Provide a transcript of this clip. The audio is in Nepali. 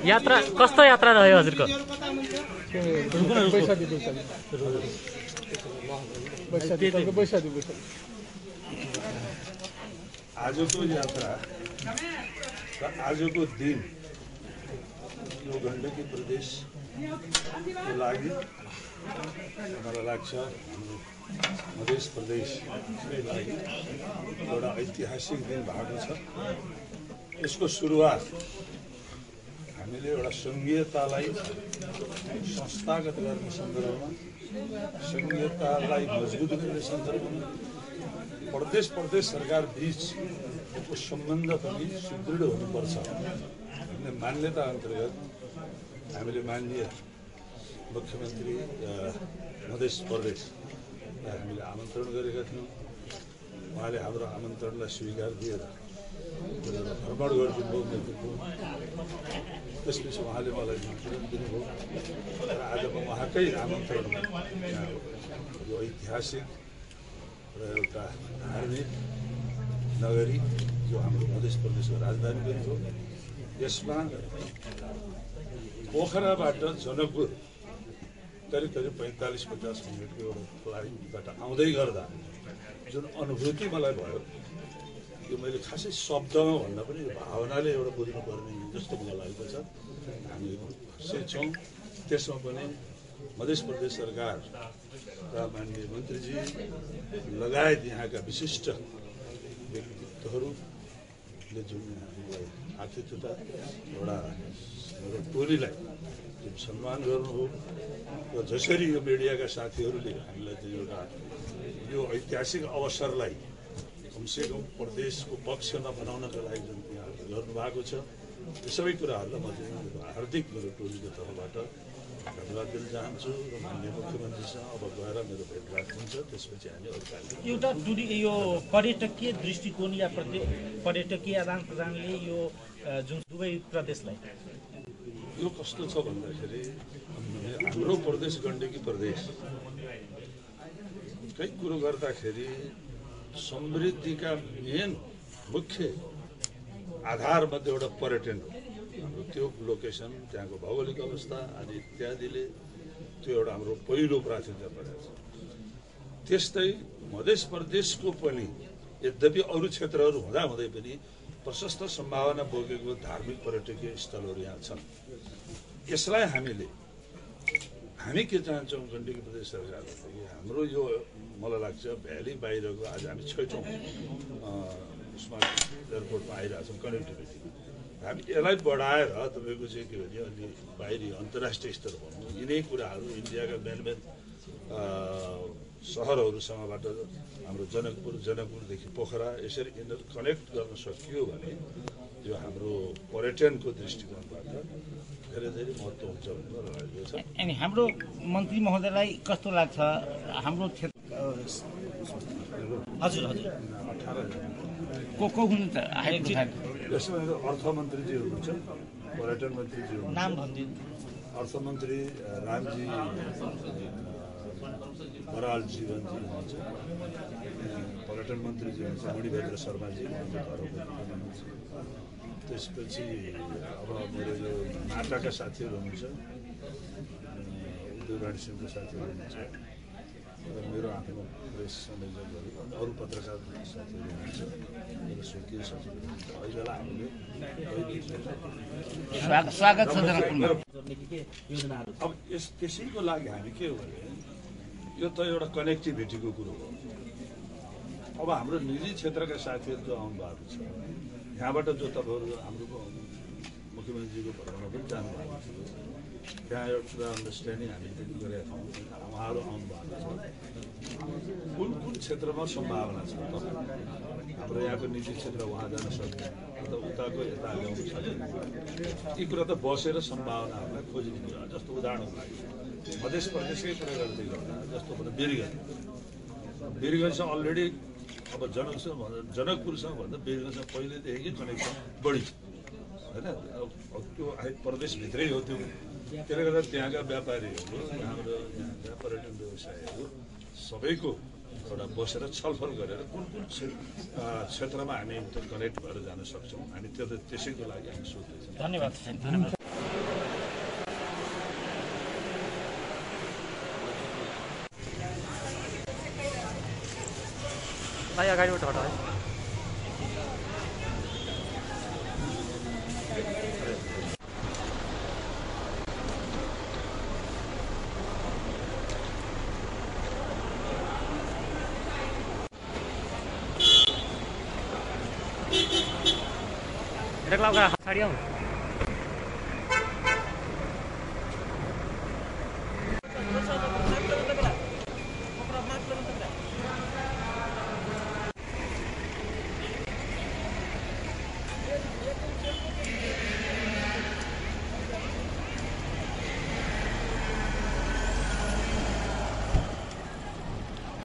यात्रा कस्तो यात्रा रह्यो हजुरको? आजको यात्रा र आजको दिन यो गण्डकी प्रदेशको लागि मलाई लाग्छ मध्य प्रदेशकै लागि एउटा ऐतिहासिक दिन भएको छ। यसको सुरुवात हामीले एउटा सङ्घीयतालाई संस्थागत गर्ने सन्दर्भमा, सङ्घीयतालाई मजबुत गर्ने सन्दर्भमा प्रदेश सरकार बीचको सम्बन्ध पनि सुदृढ हुनुपर्छ भन्ने मान्यता अन्तर्गत हामीले माननीय मुख्यमन्त्री मध्य प्रदेशलाई हामीले आमन्त्रण गरेका थियौँ। उहाँले हाम्रो आमन्त्रणलाई स्वीकार दिएर भ्रमण गरिदिनुभयो नेतृत्व। त्यसपछि उहाँले मलाई निमन्त्रण दिनुभयो र आज म उहाँकै आमन्त्रणमा यो ऐतिहासिक र एउटा धार्मिक नगरी जो हाम्रो मध्य प्रदेशको राजधानी पनि हो, यसमा पोखराबाट जनकपुर करिब 45-50 मिनटको एउटा फ्लाइटबाट आउँदै गर्दा जुन अनुभूति मलाई भयो, यो मैले खासै शब्दमा भन्दा पनि यो भावनाले एउटा बुझ्नुपर्ने जस्तो मलाई लागेको छ। हामी खुसी छौँ। त्यसमा पनि मध्य प्रदेश सरकार र माननीय मन्त्रीजी लगायत यहाँका विशिष्ट व्यक्तित्वहरूले जुन हामीलाई आतिथ्यता एउटा टोलीलाई जुन सम्मान गर्नुभयो र जसरी यो मिडियाका साथीहरूले हामीलाई त्यो एउटा यो ऐतिहासिक अवसरलाई कमसेकम प्रदेशको पक्षमा बनाउनका लागि जुन यहाँहरूले गर्नुभएको छ, त्यो सबै कुराहरूलाई म चाहिँ हार्दिक मेरो टोलीको तर्फबाट धन्यवाद दिन चाहन्छु र माननीय मुख्यमन्त्रीसँग अब गएर मेरो भेटघाट हुन्छ। त्यसपछि हामी अरू कार्यक्रम एउटा यो पर्यटकीय दृष्टिकोण या पर्यटकीय आदान प्रदानले यो जुन दुवै प्रदेशलाई यो कस्तो छ भन्दाखेरि हाम्रो प्रदेश गण्डकी प्रदेश कई कुरो गर्दाखेरि समृद्धिका मेन मुख्य आधारमध्ये एउटा पर्यटन हो। हाम्रो त्यो लोकेसन, त्यहाँको भौगोलिक अवस्था आदि इत्यादिले त्यो एउटा हाम्रो पहिलो प्राथमिकता परेको छ। त्यस्तै मध्य प्रदेशको पनि यद्यपि अरू क्षेत्रहरू हुँदाहुँदै पनि प्रशस्त सम्भावना बोकेको धार्मिक पर्यटकीय स्थलहरू यहाँ छन्। यसलाई हामी के चाहन्छौँ गण्डकी प्रदेश सरकारले, हाम्रो यो मलाई लाग्छ भ्याली बाहिरको आज हामी 6औँ स्मार्ट एयरपोर्टमा आइरहेछौँ कनेक्टिभिटी। हामी यसलाई बढाएर तपाईँको चाहिँ के भने अलि बाहिरी अन्तर्राष्ट्रिय स्तर भनौँ, यिनै कुराहरू इन्डियाका मेन सहरहरूसँगबाट हाम्रो जनकपुरदेखि पोखरा यसरी इन्टर कनेक्ट गर्न सकियो भने यो हाम्रो पर्यटनको दृष्टिकोणबाट धेरै महत्त्व हुन्छ भन्ने लागेको छ। अनि हाम्रो मन्त्री महोदयलाई कस्तो लाग्छ हाम्रो क्षेत्र? हजुर 18 को हुनुहुन्छ? यसमा अर्थमन्त्रीजी हुनुहुन्छ, पर्यटन मन्त्रीजी हुनुहुन्छ, नाम भनिदिनु। अर्थमन्त्री रामजी बरालजी हुनुहुन्छ, पर्यटन मन्त्रीजी हुनुहुन्छ मणिभद्र शर्माजी हुनुहुन्छ। त्यसपछि अब मेरो यो नाटाका साथीहरू हुनुहुन्छ, उद्योग राणी सिंहको साथीहरू हुनुहुन्छ र मेरो आफ्नो प्रेस संयोजकहरू अरू पत्रकार साथीहरू हुनुहुन्छ, मेरो स्वकीय साथीहरू हुनुहुन्छ। अहिलेलाई हामीले स्वागत छ। अब त्यसैको लागि हामी के हो भने यो त एउटा कनेक्टिभिटीको कुरो हो। अब हाम्रो निजी क्षेत्रका साथीहरू जो आउनु भएको छ, यहाँबाट जो तपाईँहरू हाम्रो मुख्यमन्त्रीको भ्रमणमा पनि जानुभएको छ, त्यहाँ एउटा अन्डरस्ट्यान्डिङ हामीले गरेका छौँ। उहाँहरू आउनु भएको छ, कुन क्षेत्रमा सम्भावना छ, हाम्रो यहाँको निजी क्षेत्र उहाँ जान सक्ने अथवा उताको यता ल्याउन सक्ने, यी कुरा त बसेर सम्भावनाहरूलाई खोजिने कुरा। जस्तो उदाहरणको लागि मध्य प्रदेशकै कुरा गर्दै गर्दा जस्तो भन्दा वीरगञ्जसँग अलरेडी अब जनकपुरसँग भन्दा वीरगञ्जसँग पहिलेदेखि कनेक्सन बढी छ होइन। त्यो प्रदेशभित्रै हो त्यो। त्यसले गर्दा त्यहाँका व्यापारीहरू, हाम्रो यहाँका पर्यटन व्यवसायहरू सबैको एउटा बसेर छलफल गरेर कुन कुन क्षेत्रमा हामी कनेक्ट भएर जान सक्छौँ हामी त्यसैको लागि हामी सोच्दैछौँ। धन्यवाद। भाइ अगाडिबाट हटाउ है। Ada kelapa, sari om.